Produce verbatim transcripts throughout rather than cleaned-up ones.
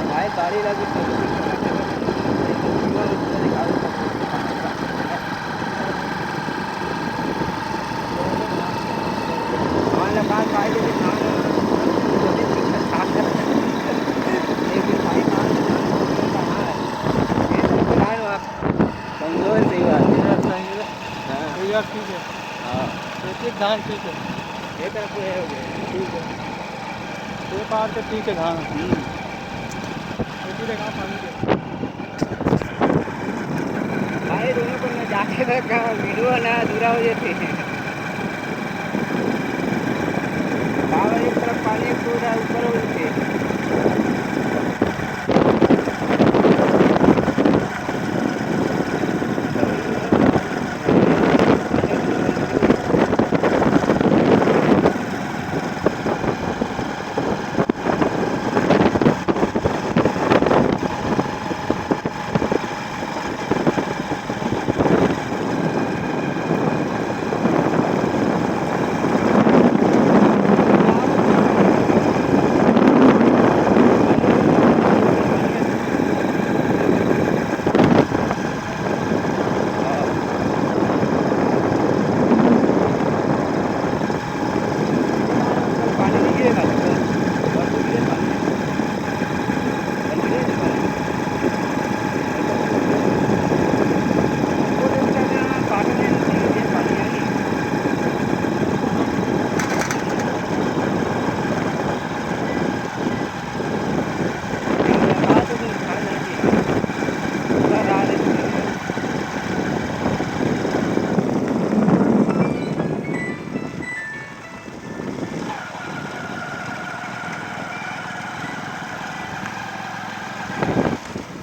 भाई, गाड़ी लगी तो हमारे पास भाई, लेकिन धान, लेकिन भाई, धान, धान, धान, धान, धान, कमजोर से ही बात है। हाँ। तो यार, ठीक है। हाँ। तो एक धान ठीक है। ये तरफ से है हो गया। ठीक है। ये पार से ठीक है धान। हम्म। खेती देखा पानी के। भाई, दोनों को न जाके रखा, वीडियो ना अधूरा हो जाते हैं। बाबा, एक तरफ पानी, एक तरफ ऊपर हो जाते हैं।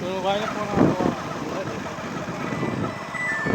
तो भाई ने फोन